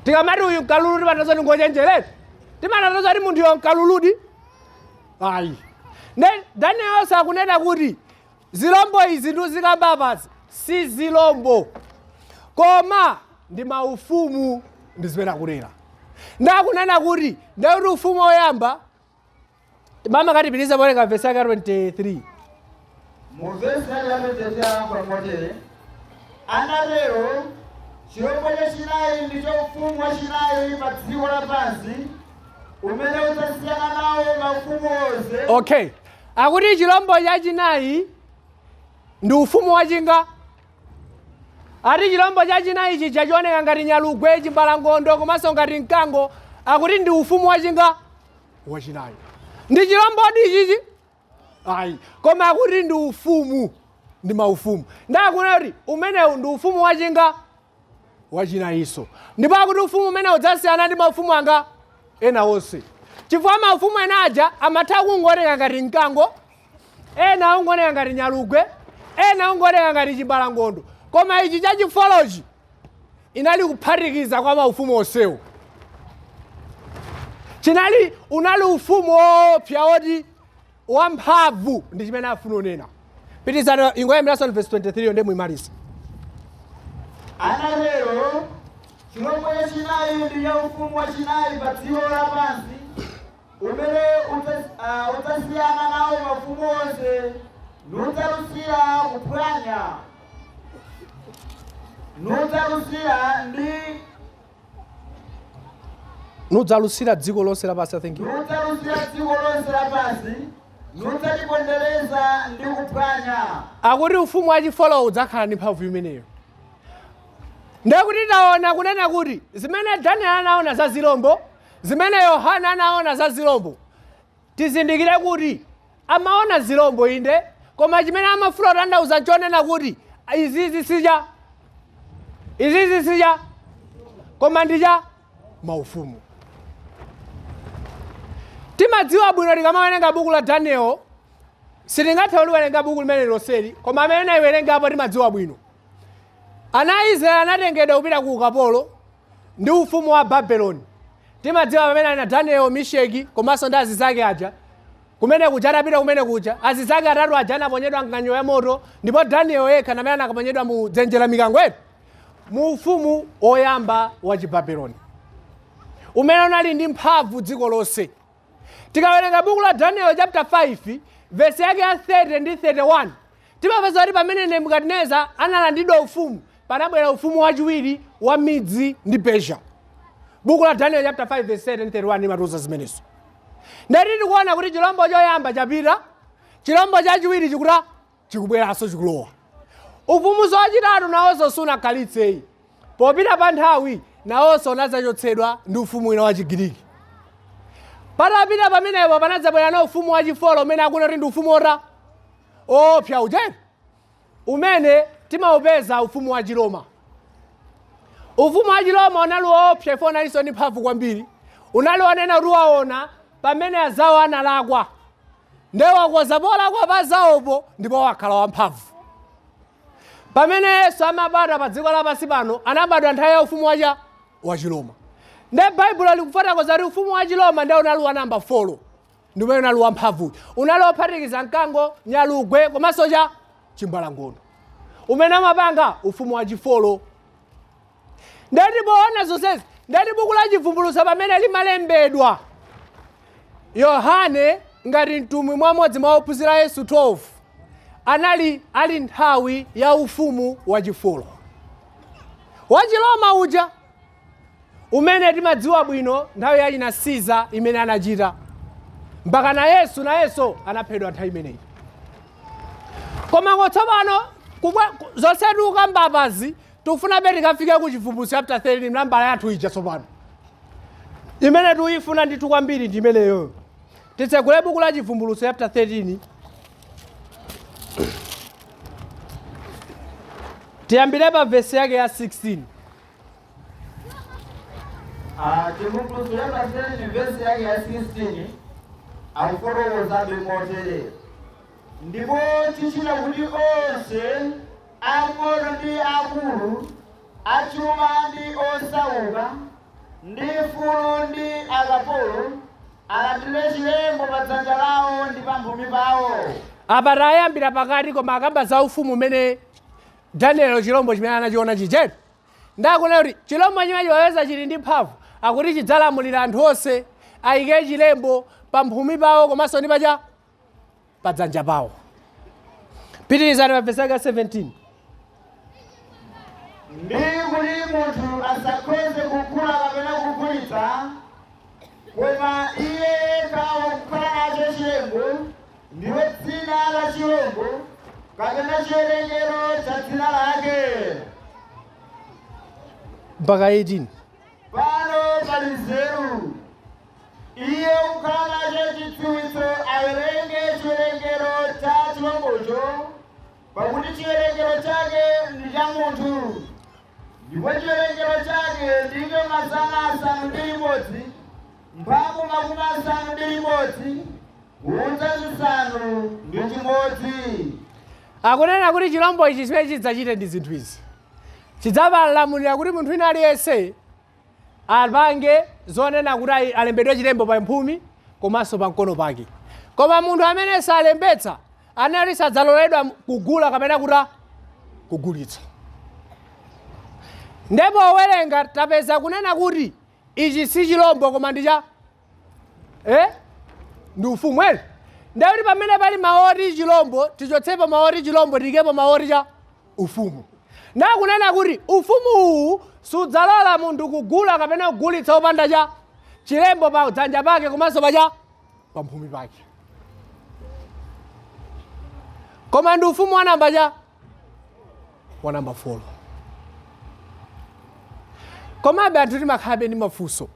Tikamati uyu nkalulu, timatanthauza kuti ngochenjerera? Timatanthauza kuti munthuyo nkaluludi? Ayi. Ne Daniel sakunena kuti zilombo izi ndizikamba apazi si zilombo, koma ndi maufumu, ndi zimene akunena. Ndakunena kuti ndikuti ufumu woyamba, mama katipitiriza powerenga vesi yake 23. Mu vesi yake ya 23 alankhula motere: "Anatero chilombo chachinayi ndicho ufumu wachinayi pa dziko lapansi, umene udzasiyana nawo maufumu onse." Okay, akuti chilombo chachinayi ndi ufumu wachinga. Ati chilombo chachinayi chija chioneka ngati nyalugwe, chimbalangondo komanso ngati mkango, akuti ndi ufumu wachinga? Wachinayi. Ndi chilombodi ichichi? Ayi, koma akuti ndi ufumu, ndi maufumu. Ndakunena kuti umenewu ndi ufumu wachinga? Wachinayinso. Ndipo akuti ufumu umene udzasiyana ndi maufumu anga ena onse, chifukwa maufumu ena aja amatha kungooneka ngati mkango, ena ungooneka ngati nyalugwe, ena ungooneka ngati chimbalangondo, koma ichi chachifolochi inali kuphatikiza kwa maufumu onsewo. Chinali unali ufumu woopsa woti wamphamvu, ndi chimene afuna unena. Pitizani, ingoyambiranso verse 23 yo, ndiye muimalize. Anatero chilombo chachinayi ndi cha ufumu wachinayi pa dziko lapansi, umene udzasiyana nawo mafumu onse, nudzalusira kuphwanya, nudzalusira ndi Nudzalusira dziko lonse lapansi, I think. Nudzalusira dziko lonse lapansi, nudzalipondereza ndi kuphwanya. Akuti ufumu wachifolo udzakhala ndi mphamvu imeneyo. Ndekuti taona kunena kuti zimene Daniel anaona za zilombo, zimene Yohana anaona za zilombo, tizindikire kuti amaona zilombo inde, koma chimene amafuna kutanthauza nchonena kuti izizi sija, izizi sija, koma ndicha maufumu. Timadziwa bwino tikamawerenga buku la Daniel. Sitingathe kuliwerenga buku limene lonseli, koma amene anayiwerengapo timadziwa bwino. Ana a Israeli anatengedwa kupita ku ukapolo ndi ufumu wa Babeloni. Timadziwa pamene ana Daniel, Misheki komanso ndi azizake aja kumene kuja, atapita kumene kuja, azizake atatu aja anaponyedwa mng'anjo ya moto, ndipo Daniel yekha namene anakaponyedwa mu dzenje la mikango eti, mu ufumu woyamba wa Chibabeloni umene unali ndi mphamvu dziko lonse. Tikawerenga buku la Daniel chapter 5, vesi yake ya 30 ndi 31, timapeza kuti pamene Nebukadineza analandidwa ufumu, panabwera ufumu wachiwiri wa Midzi ndi Persia. Buku la Daniel chapter 5 verse 30 ndi 31 limatiuza zimenezo. Ndati tikuona kuti chilombo choyamba chapita, chilombo chachiwiri chikuta chikubweranso, chikulowa. Ufumu wachitatu nawonso sunakhalitseyi. Popita pa nthawi nawonso unadzachotsedwa ndi ufumu wina wa Chigiriki. Patapita pamenepo panadzabwera na ufumu wachifolo, umene akuti ndi ufumu ota oopsa uja umene timaupeza, ufumu wa Chiroma. Ufumu wa Chiroma unali woopsa ifo unalinso ndi mphamvu kwambiri. Unali wonena kuti waona pamene azawo analakwa, ndiye wakoza polakwa pa zawopo ndipo wakhala wamphamvu. Pamene Yesu amabadwa pa dziko lapansi pano, anabadwa nthawi ya ufumu wacha wa Chiroma. Ndiye Baibulo likufotokoza kuti ufumu wa Chiroma ndiye unali wa namba 4, ndi umene unali wamphamvu, unali wophatikiza mkango, nyalugwe komanso cha chimbalangondo, umene amapanga ufumu wa chifolo. Ndati poona zonsezi, ndati buku la Chivumbulutso pamene limalembedwa, Yohane ngati mtumwi mwamodzi mwa ophunzira Yesu 12 anali ali nthawi ya ufumu wachifolo wachiroma uja, umene timadziwa bwino nthawi yachina Caesar imene anachita, mpaka na Yesu nayenso anaphedwa nthawi imeneyi. Koma kotsopano zonse tikukambapazi, tikufunabe tikafike ku Chivumbulutso chapter 13, nambala yathu ija tsopano imene tikuyifuna ndithu kwambiri ndi imeneyoyo. Titsegule buku la Chivumbulutso chapter 13, tiyambire pa vesi yake ya 16. Chivumbulutso chapter 13, vesi yake ya 16, akufotokozabe motere: "Ndipo tichita kuti onse, ang'ono ndi akulu, achuma ndi osauka, ndi mfulu ndi akapolo, alandire chilembo pa dzanja lawo ndi pamphumi pawo." Apa tayambira pakati, koma akamba za ufumu umene Daniel chilombo chimene anachiona chichetu. Ndakunena kuti chilombo chimene chiwaweza chili ndi mphamvu, akuti chidzalamulira anthu onse ayike chilembo pamphumi pawo komanso ndi pacha padzanja pawo. Pitirizani pa vesi yake ya 17. "Ndi kuti munthu asakhoze kugula kapena kugulitsa, koma iye yekha wakukhala nacho chilembo, ndiwo dzina la chilombo kapena chiwerengero cha dzina lake." Mpaka 18. "Pano pali nzeru. Iye ukukhala nacho chidziwitso awerenge chiwerengero cha chilombocho, pakuti chiwerengero chake ndi cha munthu, ndipo chiwerengero chake ndicho 601 61. Akunena kuti chilombo ichi chimene chidzachite ndi zinthu izi: chidzapalamulira kuti munthu wina aliyense apange zonena kuti alembedwe chilembo pa mphumi komanso pa mkono pake, koma munthu amene salembetsa Anali sadzaloledwa kugula kapena kuta kugulitsa. Ndipo owerenga, tapeza kunena kuti ichi si chilombo koma ndi cha ndi ufumu ere. Ndekuti pamene pali mawu oti chilombo, tichotsepo mawu oti chilombo, tiyikepo mawu oti cha ufumu. Ndakunena kuti ufumu uwu sudzalola munthu kugula kapena kugulitsa opanda cha chilembo pa dzanja pake komanso pacha pamphumi pake. Koma ndi ufumu wa namba cha wa namba 4. Komabe anthu timakhalabe ndi mafunso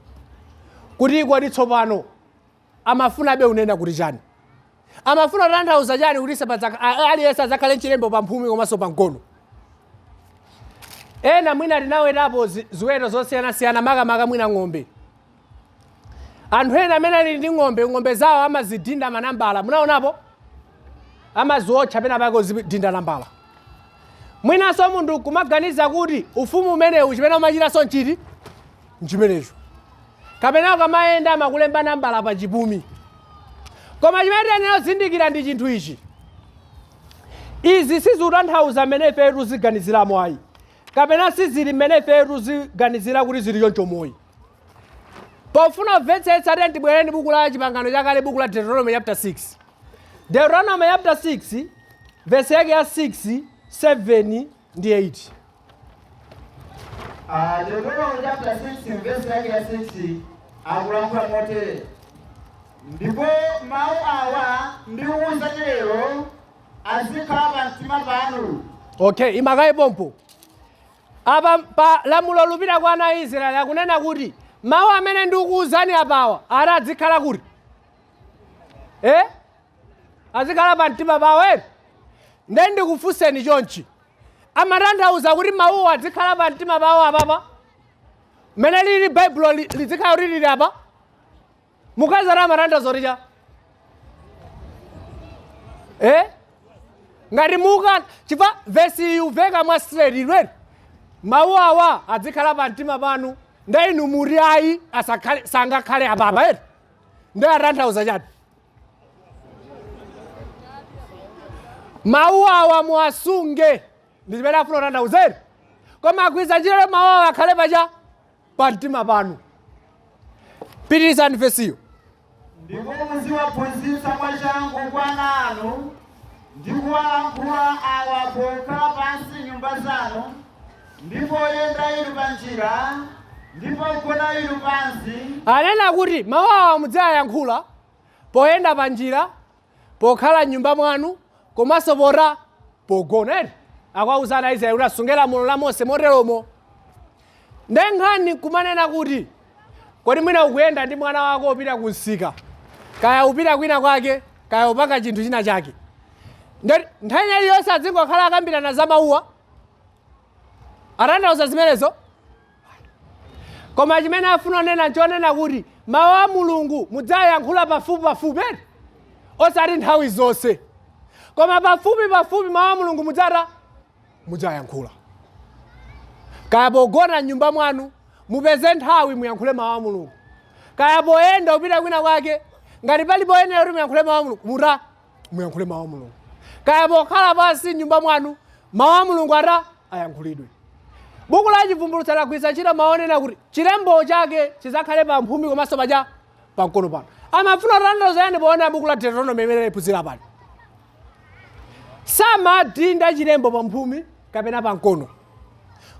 kuti kodi tsopano amafunabe unena kuti chani, amafuna kutanthauza chani kuti aliyense adzakhale mchilembo pamphumi komanso pamkono? Ena mwina tinawetapo ziweto zosiyanasiyana, makamaka mwina ng'ombe. Anthu ena amene ali ndi ng'ombe, ng'ombe zawo amazidinda manambala. Munaonapo? Amaziotcha pena pake kuzidinda nambala. Mwinanso munthu kumaganiza kuti ufumu umenewu chimene umachitanso nchiti nchimenecho, kapena ukamayenda amakulemba nambala pa chipumi. Koma chimene tiyenera kuzindikira ndi chinthu ichi: izi sizikutanthauza mmene ife tiziganiziramo ayi, kapena sizili mmene ife tiziganizira kuti zili choncho moyi. Pofuna kumvetsetsa, tiye tibwereni buku la Chipangano Chakale, buku la Deuteronomy chapter 6. Deuteronomy chapter 6, verse yake ya 6, 7 ndi 8. Deuteronomy chapter 6, verse yake ya 6 akulankhula motere: "Ndipo mawu awa ndikukuwuzani lero azikhala pa mtima panu." Okay, imakayi pompo. Apa pa lamulo lupita kwa ana a Israeli, akunena kuti mawu amene ndikukuwuzani apawa ara azikhala kuti azikhala pa mtima pawo ere. Nde ndikufunseni chonchi: amatanthauza kuti mawuwo azikhala pa mtima pawo apapa, mmene lili Baibulo lizikhala kuti lili apa? Mukazara amatanthauza kuti cha ngati muka chifukwa vesi iyi uveka mwa straight ilweri, mawu awa azikhala pa mtima panu, nde inu muri ayi, asakhale, sangakhale apapa ere. Nde atanthauza chani? Mawu awa muwasunge ndi chimene afuna kutanthauza, koma agwiza ntchito mawu awa akhale pacha pa mtima panu. Pitirizani vesiyo. "Ndipo muziwaphunzitsa mwachangu kwa ana anu, ndi kuwalankhula awa pokhala pansi nyumba zanu, ndi poyenda inu pa njira, ndi pogona inu pansi." Anena kuti mawu awa mudziwayankhula poyenda pa njira, pokhala m'nyumba mwanu, komanso pora pogona ere. Akuwauza ana a Israeli kuti asunge lamulo la Mose moteromo. Nde nkhani kumanena kuti kodi mwina ukuyenda ndi mwana wako upita ku msika, kaya upita kwina kwake, kaya upanga chinthu china chake, nde nthawi iliyonse azingokhala akambirana za mawuwa? Atanthauza zimenezo? Koma chimene afuna onena nchonena kuti mawu a Mulungu mudzayankhula pafupi pafupi ere, osati nthawi zonse, koma pafupi pafupi mawu a Mulungu mudzayankhula. Kaya pogona m'nyumba mwanu, mupeze nthawi muyankhule mawu a Mulungu. Kaya poyenda upita kwina kwake, ngati pali poyenera kuti muyankhule mawu a Mulungu, muyankhule mawu a Mulungu. Kaya pokhala pansi m'nyumba mwanu, mawu a Mulungu ata ayankhulidwe. Buku la Chivumbulutso lagwiritsa ntchito mawu onena kuti chilembo chake chizakhale pa mphumi komanso pacha pamkono pano. Amafuna kutanthauza yani poona buku la Deuteronomy imene liphunzira pano? Samadinda chilembo pa mphumi kapena pa mkono,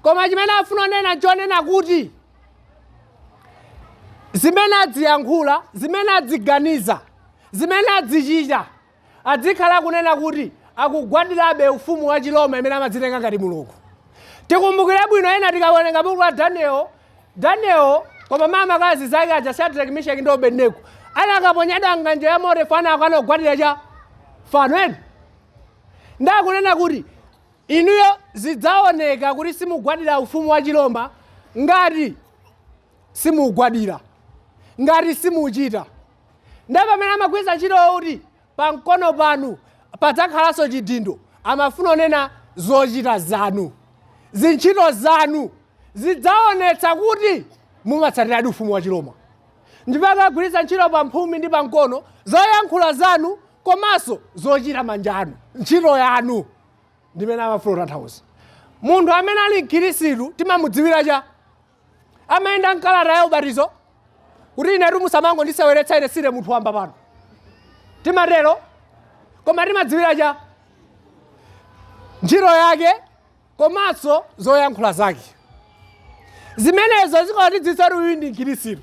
koma chimene afuna onena nchonena kuti zimene adziyankhula, zimene adziganiza, zimene adzichita adzikhala kunena kuti akugwadirabe ufumu wa Chiroma imene amadzitenga ngati Mulungu. Tikumbukire bwino, ena tikawerenga buku la Daniel, Daniel koma mama kazi zake aja, Shadrach, Meshach ndi Abednego, anakaponyedwa ng'anjo ya moto, fano akanogwadira cha fano ena. Ndakunena kuti inuyo zidzaoneka kuti simugwadira ufumu wa Chiroma ngati simugwadira, ngati simuchita. Ndiye pamene amagwiritsa ntchito kuti pamkono panu padzakhalanso chidindo, amafuna onena zochita zanu, zintchito zanu zidzaonetsa kuti mumatsatiradi ufumu wa Chiroma. Ndipo akagwiritsa ntchito pamphumi ndi pamkono, zoyankhula zanu Komanso zochita manja anu, ntchito yanu, ndimene amafuna kutanthauza. Munthu amene ali mkhirisitu timamudziwira cha amayenda mkalata ya ubatizo kuti inetu musamangondiseweretsa, ine sine munthu wamba pano, timatero. Koma timadziwira cha ntchito yake komanso zoyankhula zake. Zimenezo zikatidziwitsa kuti uyu ndi mkhirisitu.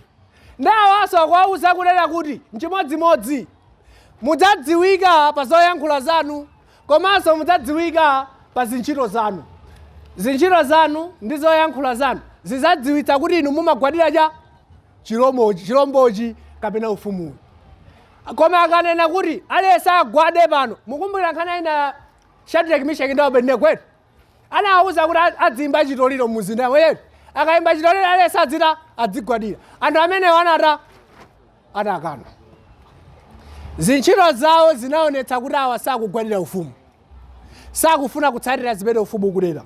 Ndi awanso akuwauza kunena kuti nchimodzimodzi, mudzadziwika pa zoyankhula zanu komanso mudzadziwika pa zintchito zanu. Zintchito zanu ndi zoyankhula zanu zidzadziwitsa kuti inu mumagwadira cha chilomochi, chilombochi kapena ufumuwu. Koma akanena kuti aliyense agwade pano, mukumbukira nkhani ina, Shadrach, Meshach ndi Abednego, anawawuza kuti adzimba chitoliro mumzinda wetu, akayimba chitoliro aliyense adzita adzigwadira. Anthu amenewo anata anakana. Zintchito zawo zinaonetsa kuti awa sakugwadira ufumu, sakufuna kutsatira zimene ufumu ukunena.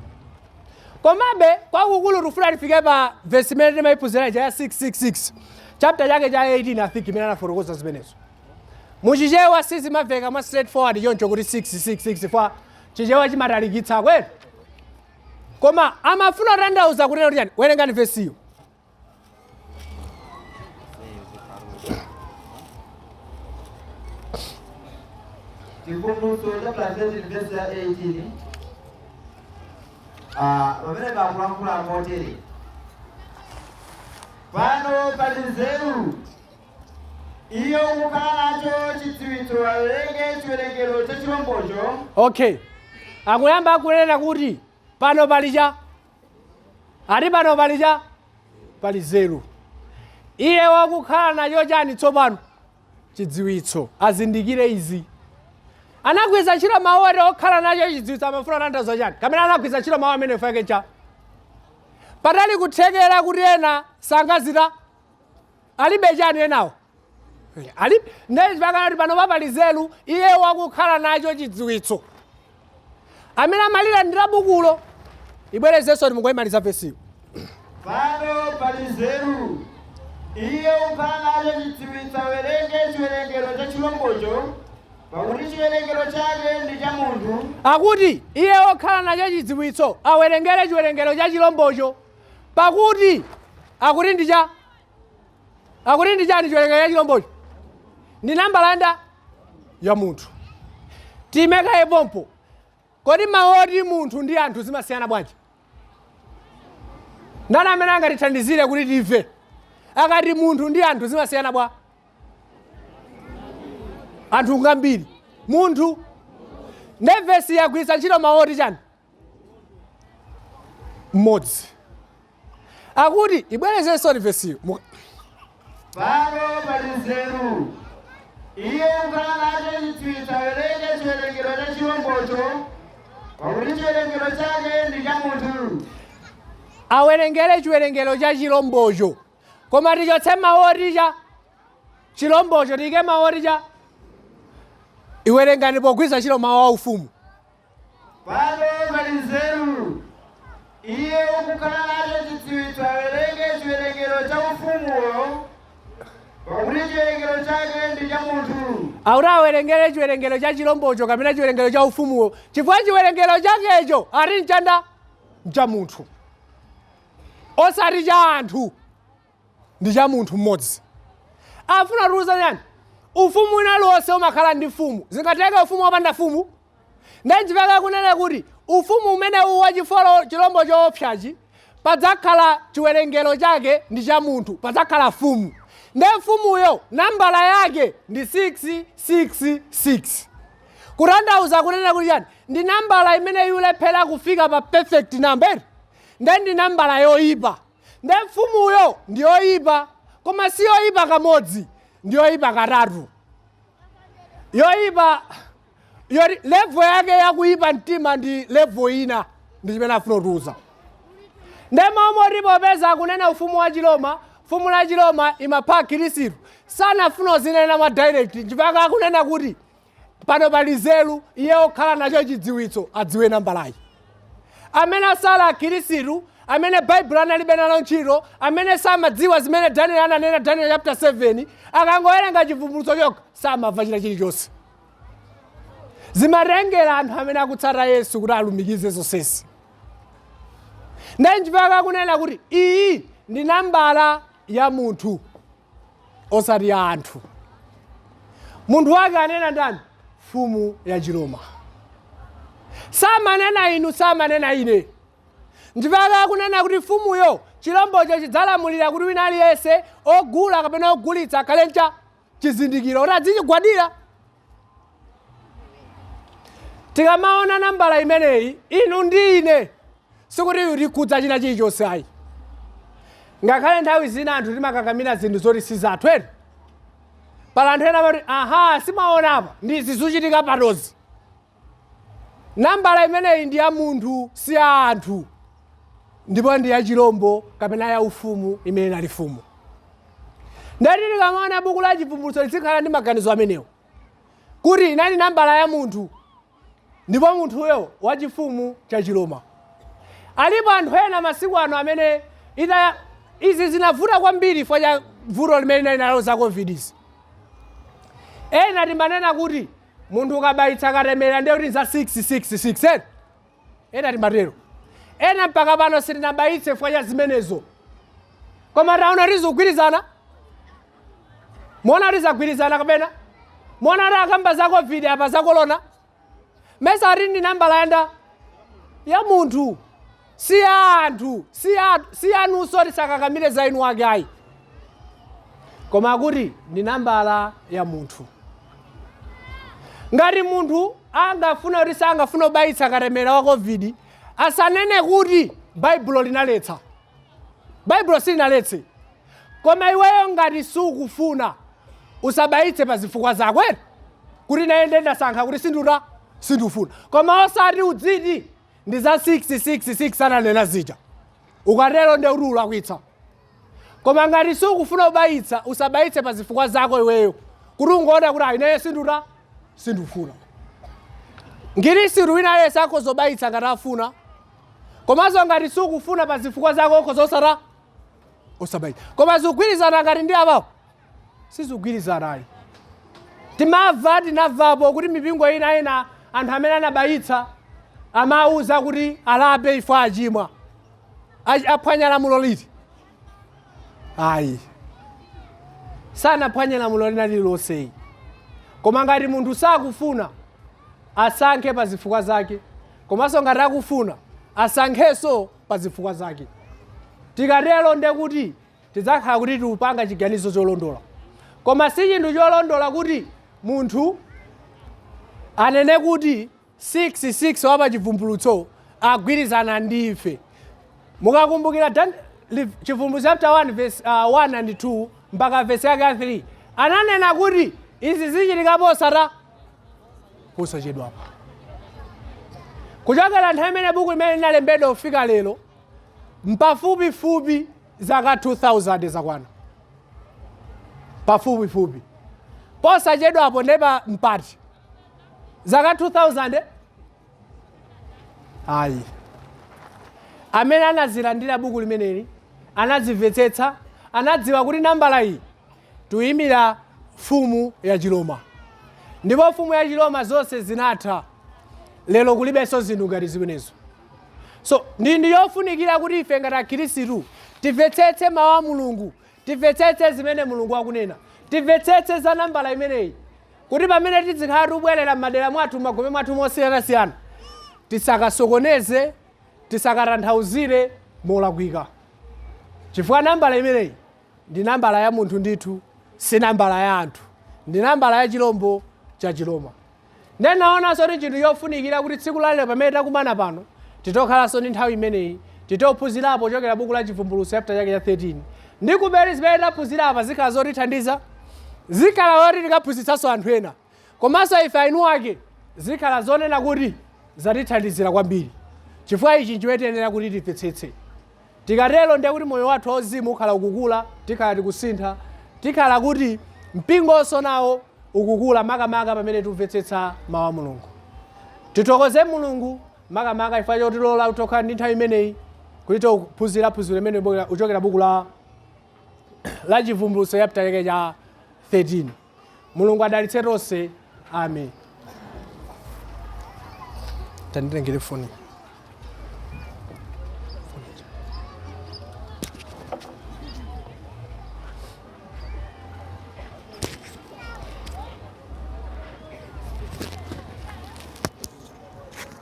Komabe kwakukulu tifuna tifike pa vesi imene timayiphunzira ija ya 666, chapter chake cha 18, I think, imene anafotokoza zimenezo. Muchichewa sizimamveka mwa straightforward choncho kuti 666 fa Chichewa chimatalikitsa kweli, koma amafuna kutanthauza kunena kuti chani? Werengani vesiyo. Chivumbulutso chapter 13 verse ya 18. Pamene pakulankhula motere: "Pano pali nzeru. Iye ukukhala nacho chidziwitso awerenge chiwerengero cha chilombocho." Okay, akuyamba akunena kuti pano pali cha ati pano pali cha pali nzeru. Iye wakukhala nacho chani tsopano? Chidziwitso, azindikire izi. Anagwiritsa ntchito mawu ati okhala nacho chidziwitso amafuna kutanthauza chani, kapena anagwiritsa ntchito mawu amene fake cha patali kuthekera kuti ena sangazita, alibe chani enawo alibe. Ndechipakana kuti pano papali nzeru, iye wakukhala nacho chidziwitso, amene amalilandira bukulo. Ibwerezenso, mukuimaliza vesiyo. Pano pali nzeru. Iye ukukhala nacho chidziwitso awerenge chiwerengero cha chilombocho, pakuti chiwerengero chake ndi cha munthu. Akuti iye wokhala nacho chidziwitso awerengere chiwerengero cha chilombocho, pakuti akuti ndi cha akuti ndi chani? Chiwerengero cha chilombocho ndi nambala ya munthu. Timekaye pompo. Kodi mawu oti munthu ndi anthu zimasiyana bwanji? Ndani amene angatithandizire kuti timve akati munthu ndi anthu zimasiyana bwa? Anthu ngambiri, munthu. Ndevesi yagwiritsa ntchito mawu oti chani? Mmodzi. Akuti ibwerezenso vesiyo. Pano pali nzeru. Iye ukukhala nacho chidziwitso awerenge chiwerengero cha chilombocho, pakuti chiwerengero chake ndi cha munthu. Awerengere chiwerengero cha chilombocho, koma tichotse mawu oti cha chilombocho, tiyike mawu oti cha. Iwerengani pogwiritsa ntchito mawu aufumu. Pano pali nzeru. Iye ukukhala nacho chidziwitso awerenge chiwerengero cha ufumuwo, pakuti chiwerengero chake ndi cha munthu. Akuti awerengere chiwerengero cha chilombocho kapena chiwerengero cha ufumuwo, chifukwa chiwerengero chakecho ati mchanda cha munthu, osati cha anthu, ndi cha munthu mmodzi. Afuna tiuza chani? Ufumu wina uliwonse umakhala ndi mfumu. Zingatheke ufumu wopanda mfumu? Ndenjipaka kunena kuti ufumu umenewu wachifolo, chilombo choopsachi, padzakhala chiwerengero chake ndi cha munthu, padzakhala mfumu. Nde mfumuyo nambala yake ndi 666, kutanthauza kunena kuti chani? Ndi nambala imene ikulephera kufika pa perfect number. Nde ndi nambala yoyipa. Nde mfumuyo ndi yoyipa, koma si yoyipa kamodzi, ndi yoyipa katatu. Yoyipa yoti level yake yakuyipa mtima ndi level ina. Ndi chimene afuna kutiuza. Nde momwe popeza akunena ufumu wa Chiroma, fumu la Chiroma imapha akhirisitu, sanafuna kuzinena mwa direct. Nchifukwa akunena kuti pano pali nzeru, iye okhala nacho chidziwitso adziwe nambalayi. Amene asala akhirisitu, amene Baibulo analibe nalo ntchito, amene samadziwa zimene Daniel ananena, Daniel chapter 7, akangowerenga Chivumbulutso chokha samamva china chilichonse. Zimatengera anthu amene akutsata Yesu kuti alumikize zonsezi. Ndiye nchifukwa akunena kuti iyi ndi nambala ya munthu osati ya anthu. Munthu wake anena ndani? Mfumu ya Chiroma. Samanena inu, samanena ine. Nchifukwa akunena kuti mfumuyo, chilombocho chidzalamulira kuti wina aliyense ogula kapena ogulitsa akhale ncha chizindikiro kuti adzichigwadira. Tikamaona nambala imeneyi, inu ndi ine, sikuti itikhudza china chilichonse ayi. Ngakhale nthawi zina anthu timakakamira zinthu zoti si zathu eti. Pala anthu ena amati, aha, simaona apa, ndi izi zikuchitika panozi. Nambala imeneyi ndi ya munthu, si ya anthu, ndipo ndi ya chilombo kapena ya ufumu imene inali mfumu. Ndati tikamaona buku la Chivumbulutso lizikhala ndi maganizo amenewo kuti inali nambala ya munthu ndipo munthuyo wachifumu cha Chiroma. Alipo anthu ena masiku ano amene ita izi zinavuta kwambiri chifukwa cha vuto limene linali nalo za COVID izi. Ena timanena kuti munthu ukabayitsa katemera ndiye kuti za 666 ena ena timatero. Ena mpaka pano sitinabayitse chifukwa cha zimenezo, koma taona kuti zikugwirizana. Muona kuti zagwirizana kapena muona kuti akamba za COVID apa za corona mesa ati ndi nambala yanda ya munthu, si ya anthu, si anunso, tisakakamire za inu ake ayi, koma kuti ndi nambala ya munthu. Ngati munthu angafuna kuti sangafuna kubayitsa katemera wa COVID, asanene kuti Baibulo linaletsa. Baibulo silinaletse, koma iweyo ngati sukufuna usabayitse pa zifukwa zako ere kuti naye ndasankha kuti sinduta sindufuna, koma osati udziti ndi za 666 ananena zija. Ukatero nde kuti ulakwitsa. Koma ngati sukufuna kubayitsa, usabayitse pa zifukwa zako iweyo kuti ungoona kuti ayi, ineyo sinduta sindufuna. Ngirisitu wina aliyense akhoza kubayitsa ngati afuna, komanso ngati sukufuna pa zifukwa zako ukhoza osata osabayitsa. Koma zikugwirizana ngati ndi apapo? Sizikugwirizana ayi. Timamva, tinamvapo kuti mipingo ina ena anthu amene anabayitsa amawuza kuti alape ifo achimwa. Aphwanya lamulo liti? Ayi, sanaphwanye lamulo lina lililonseyi. Koma ngati munthu sakufuna, asankhe pa zifukwa zake, komanso ngati akufuna asankhenso pa zifukwa zake. Tikatero nde kuti tidzakhala kuti tikupanga chiganizo cholondola. Koma si chinthu cholondola kuti munthu anene kuti 66 wa pachivumbulutso agwirizana ndi ife. Mukakumbukira Chivumbulutso chapter 1 verse 1 and 2 mpaka verse yake ya 3, ananena kuti izi zichitika posachedwapa. Kuchokera nthawi imene buku limene linalembedwa kufika lero, mpafupifupi zaka 2000 zakwana pafupifupi. Posachedwapo ndepa mpati zaka 2000 ayi. Amene anazilandira buku limeneli anazimvetsetsa, anadziwa kuti nambala iyi tuyimira mfumu ya Chiroma, ndipo mfumu ya Chiroma zonse zinatha, lero kulibenso zinthu ngati zimenezo. So ndi yofunikira kuti ife ngati akhristu timvetsetse mawu a Mulungu, timvetsetse zimene Mulungu akunena, timvetsetse za nambala imeneyi, kuti pamene tizikhala tikubwerera m'madera mwathu, m'magome mwathu mosiyanasiyana, tisakasokoneze, tisakatanthauzire molakwika, chifukwa nambala imeneyi ndi nambala ya munthu ndithu, si nambala ya anthu, ndi nambala ya chilombo cha Chiroma. Ndenaonanso kuti chinthu chofunikira kuti tsiku lalero pamene takumana pano titokhalanso ndi nthawi imeneyi titophunzirapo kuchokera buku la Chivumbulutso chapter chake cha 13, ndi kumene zimene taphunzira apa zikhala zotithandiza, zikhala zoti tikaphunzitsanso anthu ena, komanso ife ainu ake zikhala zonena kuti zatithandizira kwambiri, chifukwa ichi nchimene tiyenera kuti timvetsetse. Tikatero ndiye kuti moyo wathu wauzimu ukhala ukukula, tikhala tikusintha, tikhala kuti mpingonso nawo ukukula, makamaka pamene tikumvetsetsa mawu a Mulungu. Tithokoze Mulungu makamaka chifukwa chotilola kuti tokhala ndi nthawi imeneyi kuti tophunzira phunziro limene kuchokera buku la Chivumbulutso chapter chake cha 13. Mulungu adalitse tonse. Amen. Tanditengere foni.